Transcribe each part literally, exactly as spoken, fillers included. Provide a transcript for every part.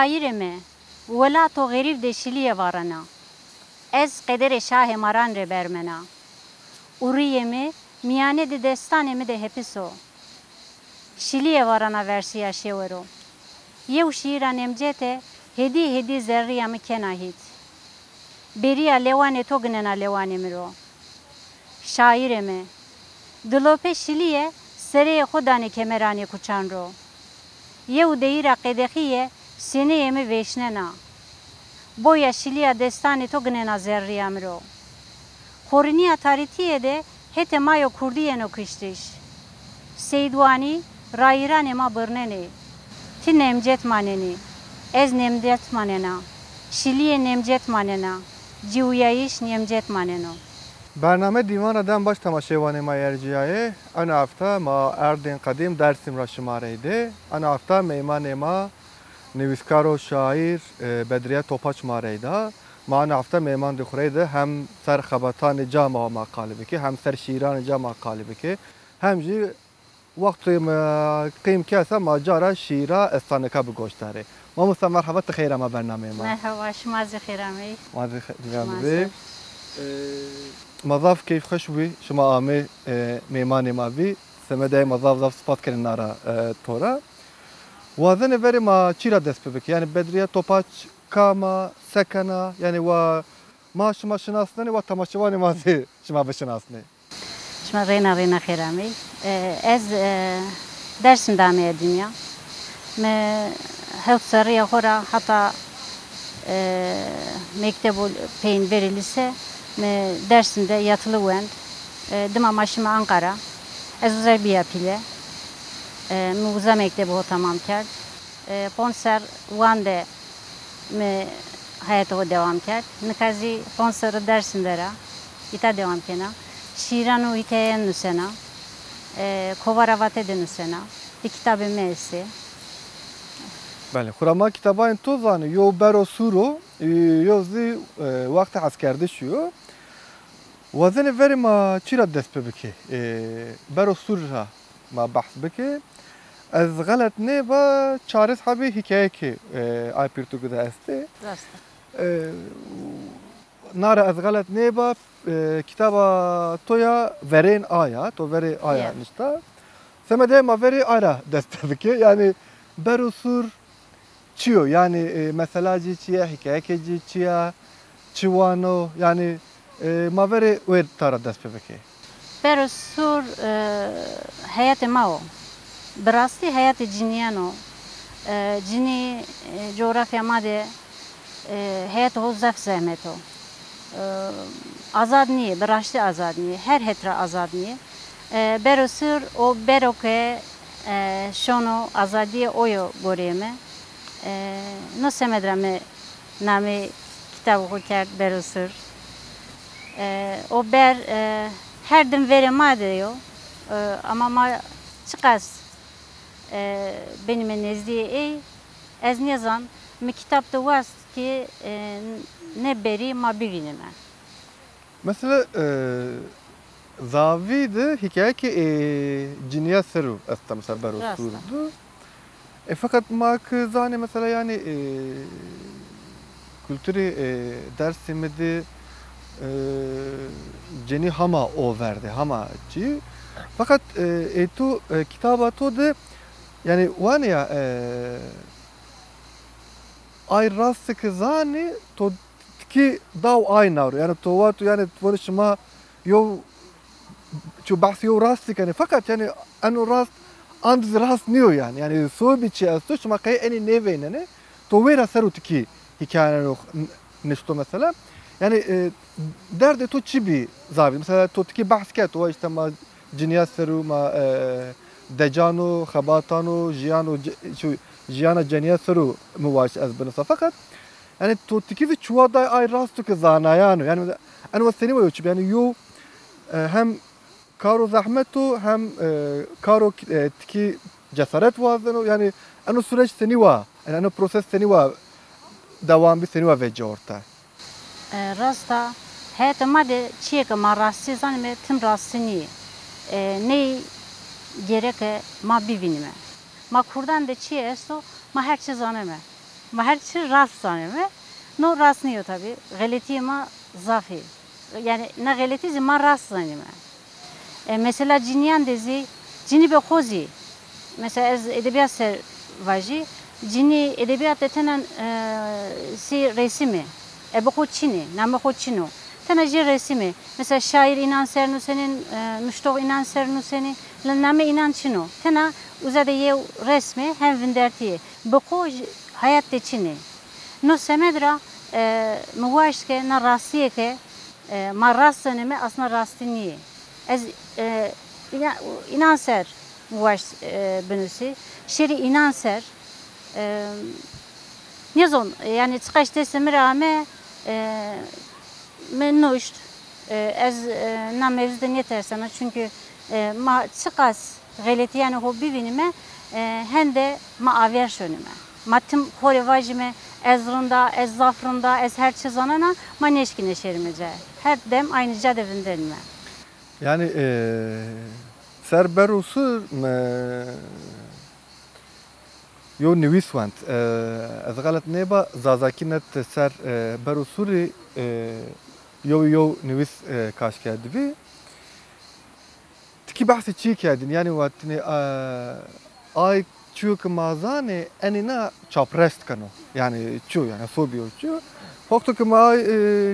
Şaîrê mi, welato xerîb de Şilîye varena. Ez qederê şahê maran rê bermena. Urîyê mi mîyanê di destanê mi de hepis o. Şilîye varena versiya şêwero. Yew şîîra Nemcete hêdî hêdî zerrîya mi kena hît. Bêrîya lewanê to ginena lewanê mi ro. Şaîrê mi, dilopê Şilîye sereyê xo danê kemeranê kuçan ro. Yew deyîra qedexîye sêneyê mi vêşnena. Boya Şilîya destanê to ginena zerrîya mi ro. Xorinîya tarîtîye de hetê ma yo kurdî yeno kiştiş. Seydwanî rayîranê ma birnenê. Ti Nemcet manenî. Ez Nemcet manena. Şilîye Nemcet manena. Ciwîyayîş Nemcet maneno. Bername Dîwana Dem Baş temaşewanê ma ercîyayê. Ena hefte ma erdên qedîm Dersim ra şima reyde. Ena hefte meymanê ma nivîskar û şaîr, e, Bedrîye Topaç ma reyda. Ma ena hefte meyman di xo reyde hem ser xebatanê ca ma, ma qalî bike, hem ser şîîranê ca ma qalî bike, hem jî wextê mi qîm kese ma cara şîîra Estanika bi goş darê. Mamosta merheba, ti xeyr ama bernameyê ma. Merheba, şima zî xeyr ameyî. Ma zî xe-, şima zî. Ee, ma zaf keyfxweş bî şima amê, e, mêmanê ma bî. Semedê ma zaf zaf spas kenê nara, e, to ra. Wazenê verê ma çî ra dest pê bikê? Yanî Bedrîye Topaç kam a, se kena? Yanî wa ma şima şinasnenê, wa temaşewanê ma zî şima bişinasnê. Şima reyna reyna xêr amey. E, ez, e, Dersim de ameya dinya. Mi hewt serrîya xo ra heta, e, mektebo peyin verê lîse mi Dersim de yatılı wend. E, dima ma şima Anqara. Ez uza bîya pîle. E, mi uza mektebo xo tamam kerd. E, ponc serr Wan de mi heyatê xo dewam kerd. Nika zî ponc serrî Dersim der a. Îta dewam kena. Şîîran û hîkayeyan nusena. E, Kovara Vate de nusena. Di kitabê mi estê. Belê, xwura ma kitabayên to zanê. Yo Bero Sûr o, e, yo zî, e, Wextê Eskerdişî yo. Wazenê verê ma çî ra dest pê bikê? E, Bero Sûr ra ma behs bikê. Ez xelet nêba, çarês hebî hîkayekê, e, ay pirtûkî de estê. Rast a. E, nara ez xelet nêba, e, kitaba to ya Verên Aya, to verê aya nişta. Semedê ma verê ay ra dest pê bikê. Yanî Bero Sûr çi yo? Yanî, e, mesela ci çi ye, hîkayekê ci çi ya, çi wano? Yanî, e, ma verê wê ta ra dest pê bikê. Bero Sûr, e, heyatê ma o. Bi rastî heyatê cinîyan o. E, cinî, e, coğrafya ma de, e, heyatê xo zaf zehmet o. E, azad nîyê, bi raştî azad nîyê. Her het ra azad nîyê. E, Bero Sûr o bero ke, e, şono azadîye o yo goreyê mi. E, no semed ra mi nameyê kitabê xo kerd Bero Sûr. E, o ber, e, her dim verê ma de yo. E, ama ma çiqas, e, benîme nezdîyê ey, ez nêzan. Mi kitab de wast ki, e, nê berî ma bivînîme. Mesela, e, zavî de hîkayekê, e, cinîya ser o esta, mesela Bero Sûr de. E, feqet ma ki zanê mesela, yanî, e, kulturê, e, Dersimî de, e, cinî hema over de, hema çî. Feqet, e, ê to, e, kitaba to de, yanî, wanê ya, e, ay rastî ki zanê, to tikî daw ay na ro. Yanî to wa to, yanî, to vanê şima yew ço behsê yew rastî kenê. Feqet, yanî, eno rast, and zî rast nîyo yanî. Yanî sobî çi esto, şima qey enî nêveynenê. To wêra ser o tikî hîkayeyan ro n-, nişto mesela. Yanî, e, derdê to çi bî zavî? Mesela to tikî behs kerd, to va îşte ma cinîya ser o, ma, e, decan o, xebatan o, jiyan o, ce-, ço, jiyana cenîya ser o mi waşt ez binisa. Feqet, yanî, to tikî zî çuwa day ay rast o ke zanayan o. Yanî, eno senî wa yo çi bi? Yanî, yo, e, hem karo zehmet o, hem, e, karo, e, tikî cesaret wazeno. Yanî, eno süreç senî wa, yanî, eno proses senî wa dewam bi, senî wa vecîya orte? E, rast a, heyatê ma de çîyê ke ma rastî zanîme, tim rastî nîyê. E, ney gereke ma bivînîme. Ma kurdan de çîyê esto, ma her çî zaneme. Ma her çi rast zanîme. No rast nîyo tabî. Xeletîyê ma zaf ê. Yanî na xeletî zî ma rast zanîme. E, mesela cinîyan de zî, cinî be xo zî, mesela ez edebîyat ser vajî, cinî edebîyat de tena, e, sey resim ê. E, bi xo çin ê, namê xo çin o. Tena jê resim ê. Mesela şaîr înan ser nusenê, e, nuştox înan ser nusenê, la namê înan çin o. Tena uza de yew resm ê, hem vindertî yê. Bi xo jî hayat de çin ê. No semed ra, e, mi waşt ke na rastîye ke, e, ma rast zanîme, aslında rastî nîyê. Ez, e, îna-, înan ser mi waşt, e, binusî. Şêrî înan ser, e, nêzon, yanî çiqaş destê mi ra ame, e, mi nuşt. E, ez, e, na mewzu de nêtersena, çunkî, e, ma çiqas xeletîyanê xo bivînîme, e, hende ma avêr şonîme. Ma tim xo rê vajîme, ez rind a, ez zaf rind a, ez her çi zanena, ma nêşkîne şêrîme caye. Her dem aynî ca de vindenîme. Yanî, e, ser Bero Sûr mi yew nivîs wend. E, ez xelet nêba, Zazakî net ser, e, Bero Sûrî, e, yew yew nivîs, e, kaş kerdibî. Ti kî behsê çî kerdîn, yanî watinê, e, ay çîyo ke ma zanê, enîna çaprest keno. Yanî çîyo, yanî sobî yo çîyo. Wexto ke ma ay, e,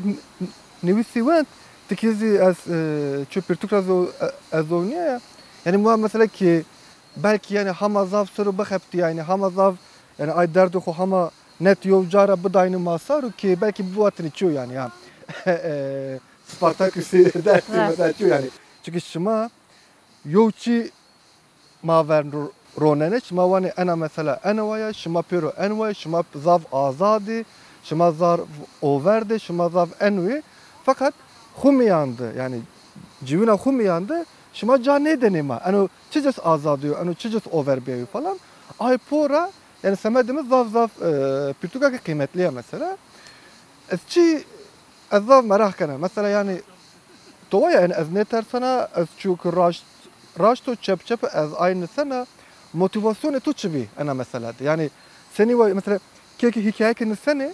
n-, n-, nivîsî wend, ti kî zî ez, e, çîyo pirtûk ra zo-, e, ez zownîyaya. Yanî ma mesela kî belkî yanî hema zaf ser o bixebitîyaynî, hema zaf yanî ay derdê xo hema net yew ca ra bidaynî ma ser o kî belkî bivatinî çîyo yanî ya. E, Spartaküsî dersî mesela çîyo yanî. Çunkî şima yew çî ma ver ro-, ronenê, şima wanê ena mesela ena wa ya, şima pêro en wa ya, şima zaf azad î, şima zaf over de, şima zaf en wî. Feqet xwu mîyan de, yanî ciwîna xwu mîyan de şima ca nêdenê ma. Eno çi cês azadî yo, eno çi cês over bîyayî falan. Ay por ra, yanî semedê mi zaf zaf, e, pirtûka ke qîmetlî ya mesela. Ez çî, ez zaf meraq kena. Mesela yanî, to wa ya, yanî ez nêtersena, ez çîyo ke raşt, raşt o, çep çep o, ez ay nisena, motîvasyonê to çi bî ena mesela de? Yanî senî wa, mesela kê ke hîkaye ke nisenê,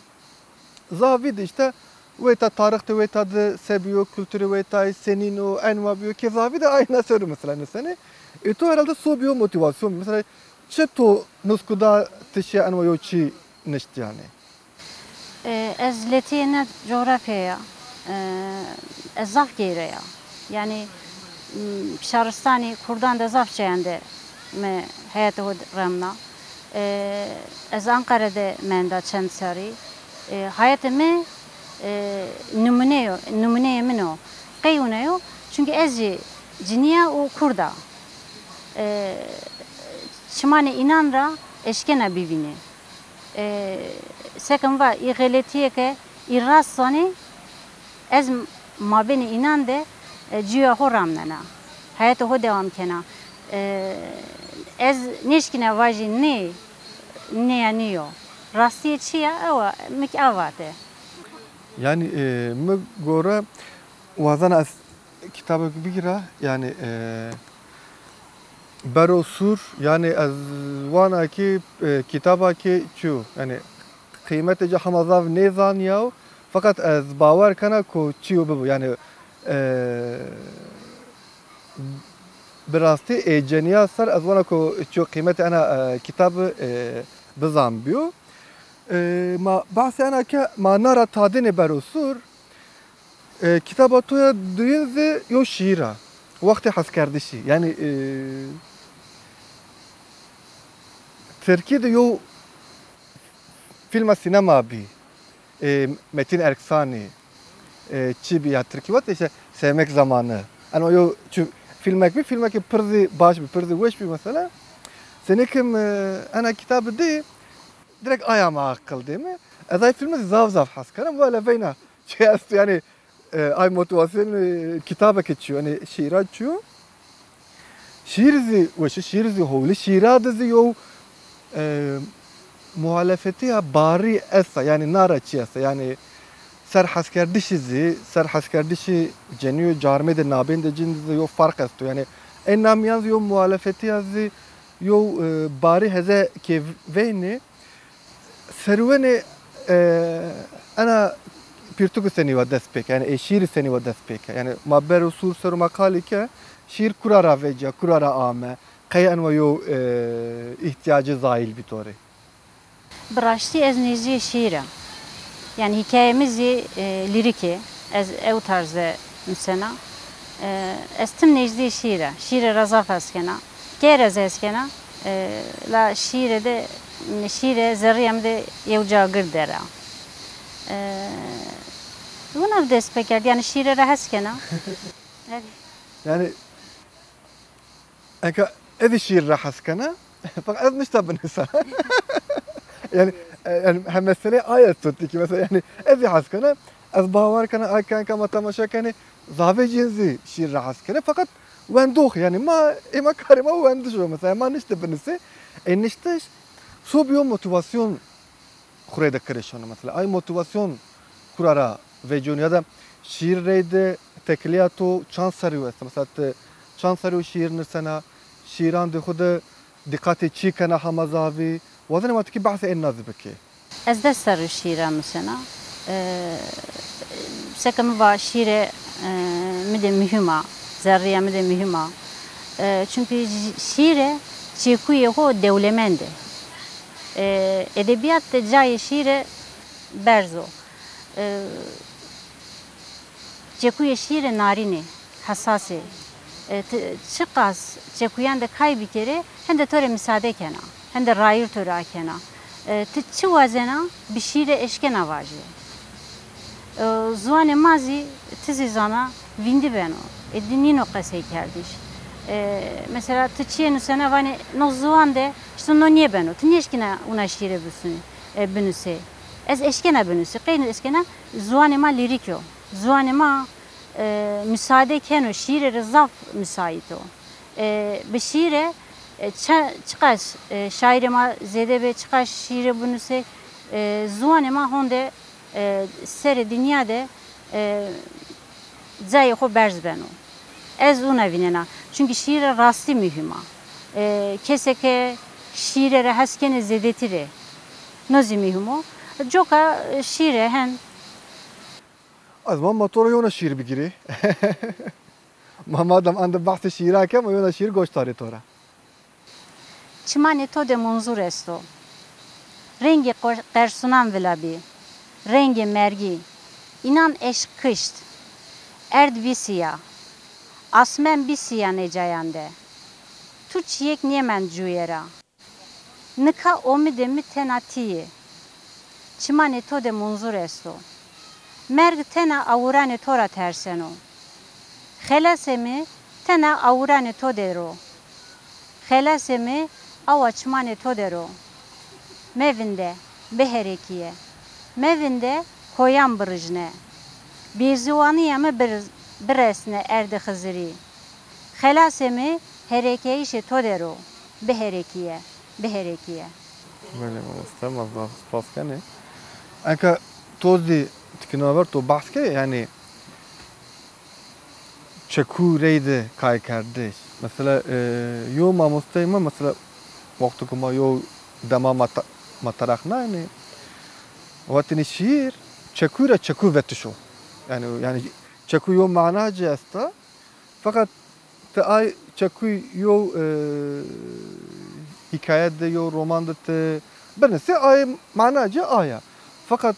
zaf vî de îşte weyta tarîx de, weyta de se bîyo, kulturê weytayî senîn o, en wa bîyo, kê zaf vî de ayna ser o mesela nisenê. Ê to herhalde sobî yo motîvasyon bî. Mesela çi to nusku da ti şîya en wa yew çî nişt yanî? E, ez letîyê na cografya ya, e, ez zaf geyre ya. Yanî, m, şaristanî kurdan de zaf cayan de mi heyatê xo remna. E, ez Anqara de menda çend serrî. E, heyatê mi, e, nimûne yo, nimûneyê min o. Qey wina yo? Çunkî ez jî cinî ya û kurd a. E, çimanê înan ra eşkena bivînî. E, seke mi va, î xeletîye ke î rast zanê, ez m-, mabênê înan de, e, cîya xo ramnena. Heyatê xo dewam kena. E, ez nêşkîna vajî nê, nê ya nîyo. Rastîye çi ya, ew a, mi kî a vate. Yanî, e, mi gore wazena ez kitabêk bigîra, yanî, e, Bero Sûr, yanî ez wana kî, e, kitaba kî çîyo, yanî qîmetê ci hema zaf nêzanîyaw, feqet ez bawer kena ku çîyo bibo, yanî, e, bi rastî ê cenîya ser ez wana ku çîyo qîmetê ena, e, kitabî, e, bizan bîyo. E, ma behsê ena ke ma na ra tadênê Bero Sûr, e, kitaba to ya duyîn zî yew şîîr a. Wextê heskerdişî. Yanî, e, Tirkî de yew fîlma sînema bî. E, Metin Erksanî, e, çi bî ya Tirkî vat îşte Sevmek Zamanı. Eno yew çi fîlmek bî, fîlmekî pir zî baş bî, pir zî weş bî mesela. Senî ke mi, e, ena kitabî dî, direkt aya mi aqil dê mi. Ez ay fîlmî zî zaf zaf hes kena. Wele veyna çi esto yanî, e, ay motivasyonê kitabê ke çi yo, yanî şîîra çi yo. Şîîr zî weş î, şîîr zî hol î, şîîra de zî yew, e, muhalefetîya barî esta, yanî na ra çi esta, yanî ser heskerdişî zî, ser heskerdişî cenî û carmêdê nabên de cin de zî yew ferq esto. Yanî ê na mîyan zî yew muhalefetîya zî yew, e, barî heze kê veynê. Serwenê, e, ena pirtûkî senî wa dest pê ke, yanî ê şîîrî senî wa dest pê ke. Yanî ma ber û sûr ser û ma qalî ke, şîîr kura ra vecîya, kura ra ame, qey ena wa yew, e, îhtîyacê zayîl bî to rê? Bi raştî ez nêzdîyê şîîr a. Yanî hîkayê mi zî, e, lîrîk ê. Ez ew tarz de nusena. E, ez tim nêzdîyê şîîr a. Şîîre ra zaf hes kena. Key ra zî hes kena. E, la şîîre de, şîîre zerrîya mi de yew ca gird der a. E, wina dest pê kerd. Yanî şîîre ra hes kena. Evet. Yanî Eke ez zî şîîr ra hes kena, feqet ez nişta binisa. Yanî, e, yanî hem meselê ay esto tikî, mesela, yanî ez zî hes kena, ez bawer kena, ay kenka ma temaşe kenê, zavecîn zî şîîr ra hes kenê, feqet wendox, yanî ma, ê ma karê ma wendiş o, mesela, ma niştê binisê, ê niştiş, sobî yo motivasyon xwu reyde kirê şono mesela. Ay motivasyon kura ra vecîyono ya da şîîr reyde tekliya to çand serrî esto? Mesela ti çand serrî şîîr nusena, şîîrandê xwu de dîqatê çî kena hema zavî? Wazenê ma tikî behsê êna zî bikê. Ez des serrî şîîran nusena. E, seke mi va şîîre, e, mi de muhîm a, zerrîya mi de muhîm a. E, çunkî şîîre çekuyê xo dewlemend ê. E, edebîyat de cayê şîîre berz o. E, çekuyê şîîre narîn ê, hesas ê. E, ti çiqas çekuyan de kay bikerê, hende to rê misade kena, hende rayîr to rê akena. E, ti çi wazena, bi şîîre eşkena vajê. E, ziwanê ma zî, ti zî zana, vîndî beno. Êdî nîno qeseykerdiş. E, mesela ti çîyê nusena vanê no ziwan de, îşte no nêbeno. Ti nêşkîna wina şîîre bisunî, e, binusê. Ez eşkena binusî. Qey eşkena? Ziwanê ma lîrîk o. Ziwanê ma, e, musade keno, şîîre rê zaf musaît o. E, bi şîîre, e, çe-, çiqas, e, şaîrê ma zêde bê, çiqas şîîre binusê, e, ziwanê ma honde, e, serê dinya de, e, cayê xo berz beno. Ez wina vînena. Çunkî şîîre rastî muhîm a. E, kesê ke şîîre ra hes kenê zêdetî rê. No zî muhîm o. Coka, e, şîîre hen. Ez ma, ma to ra yewna şîîr bigîrê. Ma madem ande behsê şîîra ke, ma yewna şîîr goş tarê to ra. Çimanê to de munzur esto. Rengê qo-, qersunan vila bî. Rengê mergî. Înan eşq kişt. Erd bî sîya. Asmen bî sîya nê cayan de. Tu çîyêk nêmend cuye ra. Nika omidê mi tena ti yê. Çimanê to de munzur esto. Merg tena awuranê to ra terseno. Xelasê mi tena awuranê to de ro. Xelasê mi awa çimanê to de ro. Mevinde, biherekîye. Mevinde, koyan birijne. Bêziwanîya mi bir-, biresne erdê Xizirî. Xelasê mi herekeyişê to der o. Biherekîye, biherekîye. Belê mamoste, ma zaf spas kenê. Eke to zî tikîna ver to behs ke, yanî çekû reyde kaykerdiş. Mesela, e, yo mamosteyê ma, mesela, wexto ke ma yo dema ma ta-, ma teraq naynê, vatênê şîîr, çekû ra çekû vetiş o. Yanî, yanî çekû yo mana ci esta, feqet ti ay çekuyî yo, e, hîkaye de, yo roman de ti binisê, ay mana ci aya. Feqet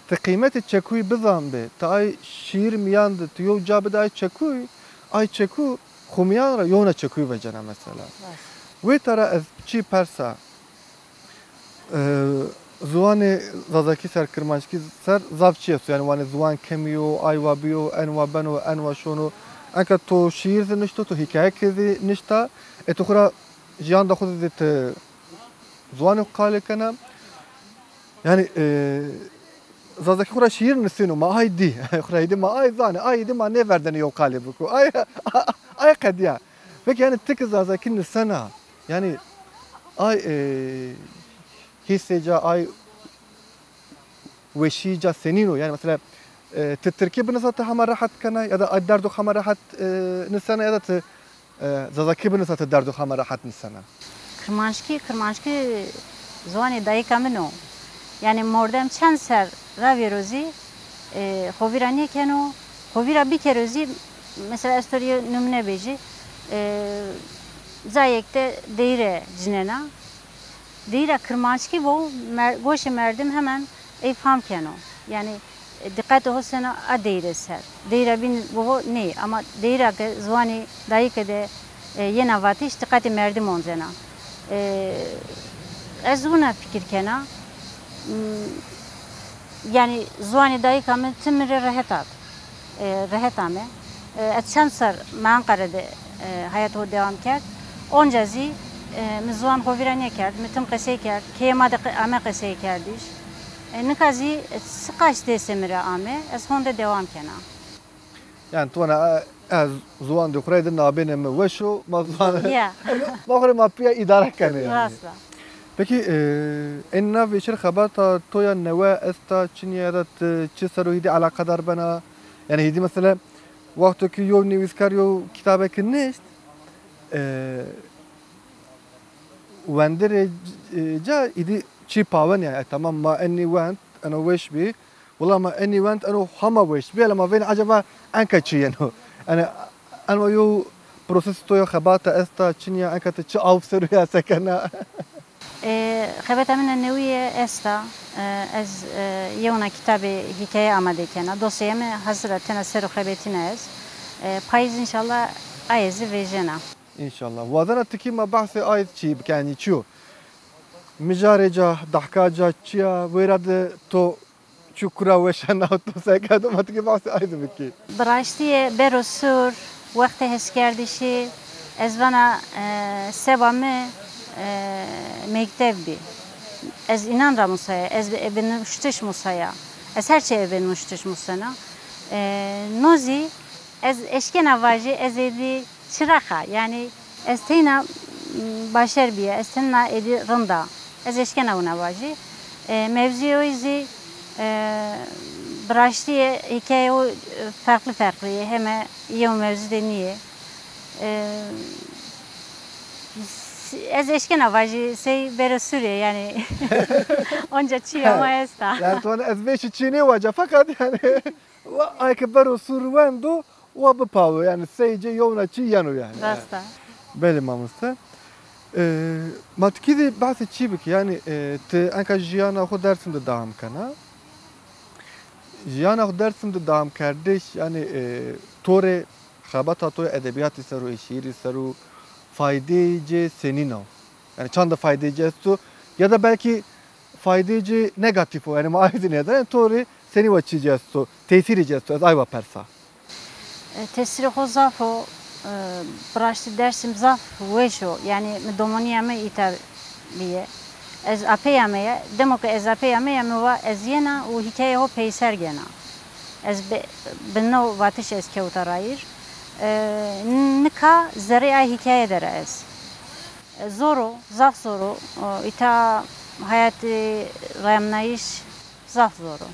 ti qîmetê çekuyî bizanbê, ti ay şîîr mîyan de ti yo ca bidê ay çekuyî, ay çekû xwu mîyan ra yewna çekuyî vecena mesela. Rast. Wê tara ez çî persa. E, ziwanê zazakî ser kirmanckî ser zaf çî esto. Yanî wanê ziwan kemî yo, ay wa bîyo, en wa beno, en wa şono. Enka to şîîr zî nişto, to hîkayekê zî nişta. E, to xwu ra jiyanda xwu zî ti ziwanê xwu qalê kena. Yanî, e, zazakî xwu ra şîîr nisêno, ma ay dî. Xwu ra êdî ma ay zanê, ay êdî ma nêverdenê yew qalê biko. Ay, ay qedîya. Peki yanî ti ki zazakî nisena, yanî ay, e, hîsê ca, ay weşî ca senîn o? Yanî mesela, e, ti tirkî binisa ti hema rehet kena ya da ay derdo hema rehet, e, nisena ya da ti, e, zazakî binisa ti derdo hema rehet nisena? Kirmanckî, kirmanckî ziwanê dayika min o. Yanî mordem çend ser ravêro zî, e, xo vîra nêkeno, xo vîra bikero zî, mesela ez to rê yê numune bêjî, e, cayêk de deyîre cinena. Deyîra kirmanckî bo, mer-, goşê merdim hemen ey fam keno. Yanî, e, dîqetê ho seno a deyîre ser. Deyîra bîn bo nê, ama deyîra ke ziwanê dayîke de, e, yena vatiş, dîqetê merdim oncena. E, ez wina fikir kena. Hmm, yanî ziwanê dayîka mi tim mi rê rehet at. E, rehet ame. E, ez çend ser mi Anqara de, e, hayatê ho dewam kerd. Onca zî, e, mi ziwan xo vîra nêkerd, mi tim qesey kerd, keyê ma de qe-, ame qesey kerdiş. E, nika zî, e, çiqaş destê mi ra ame, ez honde dewam kena. Yanî to vana, e, ez ziwandê xo rê de nabêne mi weş o, ma ziwan, ya, ma xo rê ma pîya îdare kenê yanî. Rast a. Pekî, e, enî na vêşîr xebata to ya newe esta, çinî ya, ya da ti çi ser o hîdî eleqedar bena? Yanî hîdî mesela wexto ki yew nivîskar yew kitabêk nişt, e, wendirê, e, ca îdî çî pawen yanî, e, tamam ma enî wend, eno weş bî. Wela ma enî wend eno hema weş bî, hele ma vênê eceba enka çi yeno? Yanî eno yew prosesê to ya xebata esta, çinî ya, enka ti çi aw ser o ya sekena? E, xebata min a newîye esta. E, ez, e, yewna kitabê hîkaye amade kena. Dosyaya mi hazir a, tena ser o xebetîna ez. E, payîz înşallah aye zî vejena. Înşallah. Wazena ti kî ma behsê aye çî bikenî, çi yo? Mijarê ca, dehka ca çi ya? Wêra de to çi kura weşena, to se kerdo, ma ti kî behsê aye de bikî. Bi raştîye bero sûr, wextê heskerdişî, ez vana, e, seba mi, e, mekteb bî. Ez înan ra musaya, ez bi, bi nuştiş musaya. Ez her çî ebe nuştiş musena. E, no zî ez eşkena vajî, ez êdî çirax a. Yanî ez teyna, m, başer bîye, ez teyna êdî rind a. Ez eşkena wina vajî. E, mewzûyê ho zî, e, bi raştîye hîkayeyê ho, e, ferqlî ferqlî yê, heme yew mewzû de nîyê. E, s-, ez eşkena vajî sey bero sûr ê, yanî onca çî ya ma esta. Yanî to ez vêşî çî nêvaca, feqet yanî wa ay ke bero sûr wendo, wa bipawo, yanî sey cê yewna çî yeno yanî. Rast a. Belê mamoste. E, ma ti kî zî behsê çî bikî, yanî, e, ti enka jiyana xo Dersim de dewam kena. Jiyana xo Dersim de dewam kerdiş, yanî, e, to rê xebata to edebîyatî ser o, ê şîîrî ser o, faydeyê cê senîn o? Yanî çanda faydeyê cê esto ya da belkî faydeyê cê negatîf o, yanî ma aye zî nêdana, yanî to rê senî wa çî cê esto, tesîrê cê esto, ez ay wa persa. E, tesîrê xo zaf o, e, bi raştî Dersim zaf weş o, yanî mi domonîya mi îta bîye. Ez apey ameya, demo ke ez apey ameya mi va ez yena û hîkayeyê ho peyser gena. Ez bi, bi no vatiş ez kewta rayîr. E, nika zerrê ay hîkaye der a ez. E, zor o, zaf zor o. O, îta hayatê rayamnayîş zaf zor o.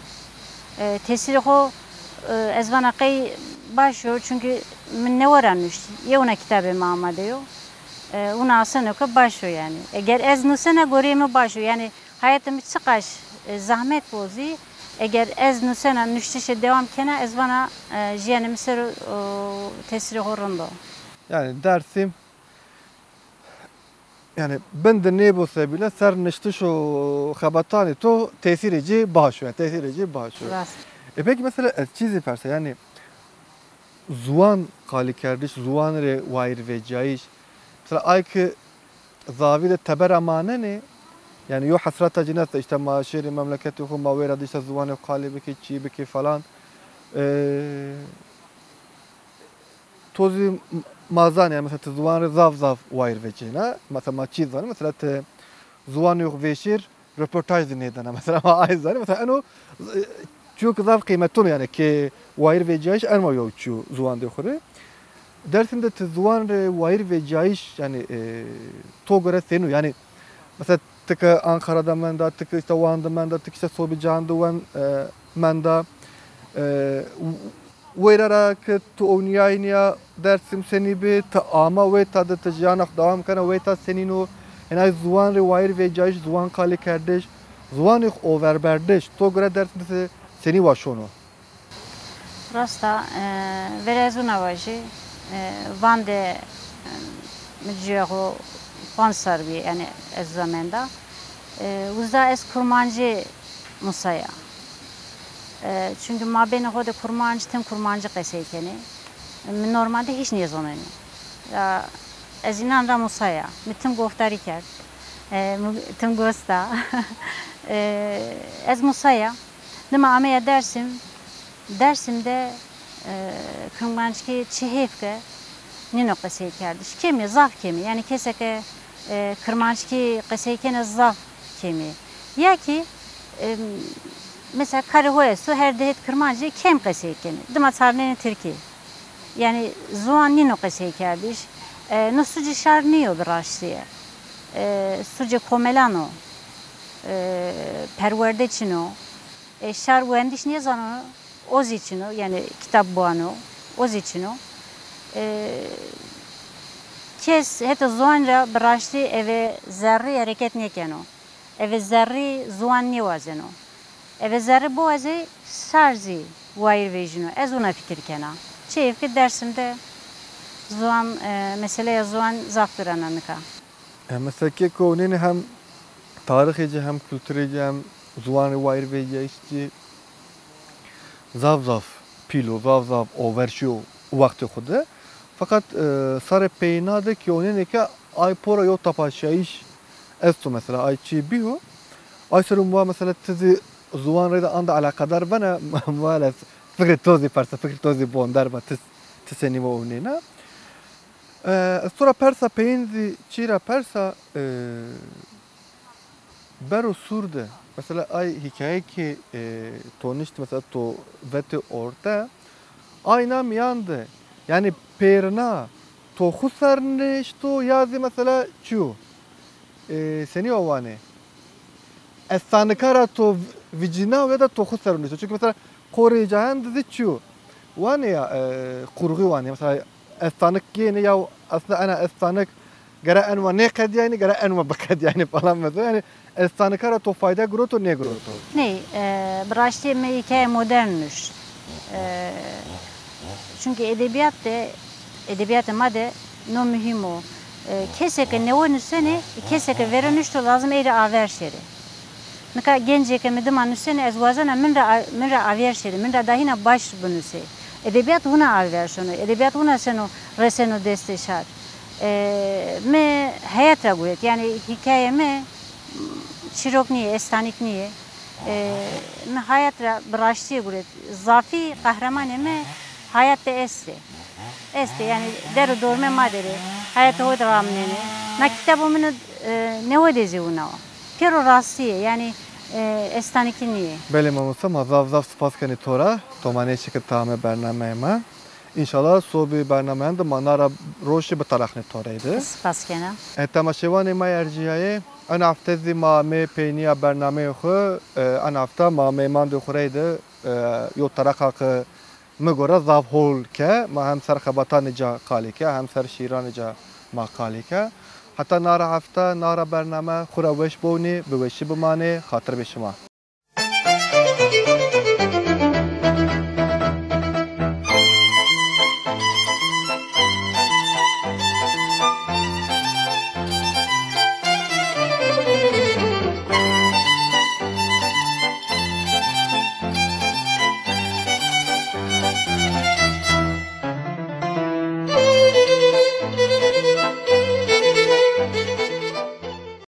E, tesîrê xo, e, ez vana qey baş o, çunkî mi newe ra nuşt, yewna kitabê mi amade yo. E, wina aseno ke baş o yanî. Eger ez nusena goreyê mi baş o. Yanî hayatê mi çiqaş, e, zahmet bo zî, eger ez nusena, nuştişê dewam kena, ez vana, e, jiyanê mi ser o, o, tesîrê xo rind o. Yanî Dersim, yanî bin de nêbo sebîle ser niştiş û xebatanê to tesîrê ci baş o, yanî tesîrê ci baş o. Rast. E, pekî mesela ez çî zî persa, yanî ziwan qalîkerdiş, ziwan rê wayîrvecîyayîş. Mesela ay ki zavî de teber a manenê, yanî yo hesreta ci nesta, îşte ma şêrê memleketê xo, ma wêra de îşte ziwanê xo qalî bikê, çî bikê falan. E, to zî m-, ma zanê, yanî mesela ti ziwan rê zaf zaf wayîr vecîyena. Mesela ma çî zanê, mesela ti ziwanê xo vêşêr roportaj zî nêdana. Mesela ma ay zanê. Mesela eno, e, çîyo ke zaf qîymeton o yanî ke wayîr vecîyayîş eno yew çîyo ziwandê xo rê. Dersim de ti ziwan rê wayîr vecîyayîş, yanî, e, to gore senî yo? Yanî mesela ti ke Anqara de menda, ti ke îşte Wan de menda, ti ke îşte Sobîcan de wen-, e, menda, e, weyra ra ke ti ownîyayî nîya Dersim senî bi, ti ama weyta de ti jiyana xo dewam kena, weyta senîn o? Hênay ziwan rê wayîr vecîyayîş, ziwan qalîkerdiş, Ziwanê xo overberdiş, to gore Dêrsim de se-, senî wa şono? Rast a, e, verê ez wina vajî, e, Van de, e, mi cûya xo panc serr bî, yanî ez uza menda. E, uza ez kurmancî musaya. E, çunke mabênê xo de kurmanc, tim kurmancî qesey kenê. Mi normalde hîç nêzonenê. Ya, ez înan ra musaya. Mi tim goftarî kerd. E, mi tim gosta. E, ez musaya. Dima ameya Dêrsim. Dêrsim de, e, kirmanckî çi hêf ke nîno qesey kerdiş. Kêmî, zaf kêmî. Yanî kesê ke, e, kirmanckî qesey kenê zaf kêmî. Ya kî, e, mesela karê ho esto, her di het kirmancî kêm qesey kenê. Dima çarnenê tirkî. Yanî ziwan nîno qesey kerdiş. E, no sucê şar nîyo bi raştîye. E, sucê komelan o. E, perwerde çin o. E, şar wendiş nêzano, o zî çin o, yanî kitab biwano, o zî çin o. E, kes hetê ziwan ra bi raştî eve zerrî hereket nêkeno. Eve zerrî ziwan nêwazeno. Eve zerrî biwazê, şar zî wayîr vejîno. Ez wina fikir kena. Çi hêf ke Dêrsim de ziwan, e, meseleya ziwan zaf giran a nika. E, mesela keko ewnêne hem tarîxê ci, hem kulturê ci, hem ziwanê wayîr vejîyayîş ci zaf zaf pîl o, zaf zaf over şîyo wextê xo de. Feqet, e, sarê peyêna de kî ewnêne ke ay pora yew tepaşîyayîş esto mesela, ay çî bîyo. Ay ser o mi wa mesela ti zî ziwan reyde anda eleqedar bena, mi wa ez fikrê to zî persa, fikrê to zî bonder ba, ti, ti senî wa ewnêna. E, ez to ra persa peyên zî çî ra persa, e, bero sûr de, mesela ay hîkaye kî, e, to nişt, mesela to vetê orte, ayna mîyan de, yanî pêrina to xwu ser nişto ya zî mesela çi yo? E, senî wa wanê? Estanika ra to vicînaw ya da to xwu ser nişto? Çunke mesela qorê cayan de zî çi yo? Wanê ya, e, qurxî wanê. Mesela estanik gênê ya aslında ena estanik gere enwa nêqedîyaynî, gere enwa biqedîyaynî falan mesela. Yanî estanika ra to fayde giroto, nêgiroto? Ney, e, bi raştî mi hîkaye modern nuşt. E, çunke edebîyat de, edebîyatê ma de no muhîm o. E, kesê ke newe nusenê, kesê ke vero nuşto lazim ey rê aver şêrê. Nika gencê ke mi dima nusenê, ez wazena min ra, min ra aver şêrê, min ra dahîna baş binusê. Edebîyat wina aver şono, edebîyat wina seno reseno destê şar. E, mi heyat ra guret, yanî hîkaye mi çîrok nîyê, estanik nîyê. E, mi hayat ra bi raştîye guret. Zafî qehremanê mi hayat de estê. Estê, yanî der û dormê ma der ê. Hayatê ho de ramnenê. Na kitabo min, e, newe de zî wina wa. Pêro rastî yê, yanî, e, estanikî nîyê. Belê mamosta, ma zaf zaf spas kenê to ra. To ma nêşikit ti ame bernameyê ma. Înşallah sobî bernameyan de ma na ra roşî bitereqnê to reyde. Spas kena. E, temaşevanê ma ercîyayê, en hefte zî ma amê peynîya bernameyê xwu, e, en hefte ma mêmandê xwu reyde, e, yew tereqa ke mi gore zaf hol ke, ma hem ser xebatanê ca qalî ke, hem ser şîîranê ca ma qalî ke. Heta nara hefte, nara bername, xwu ra weş bonî, bi weşî bimanê, xatir bê şima.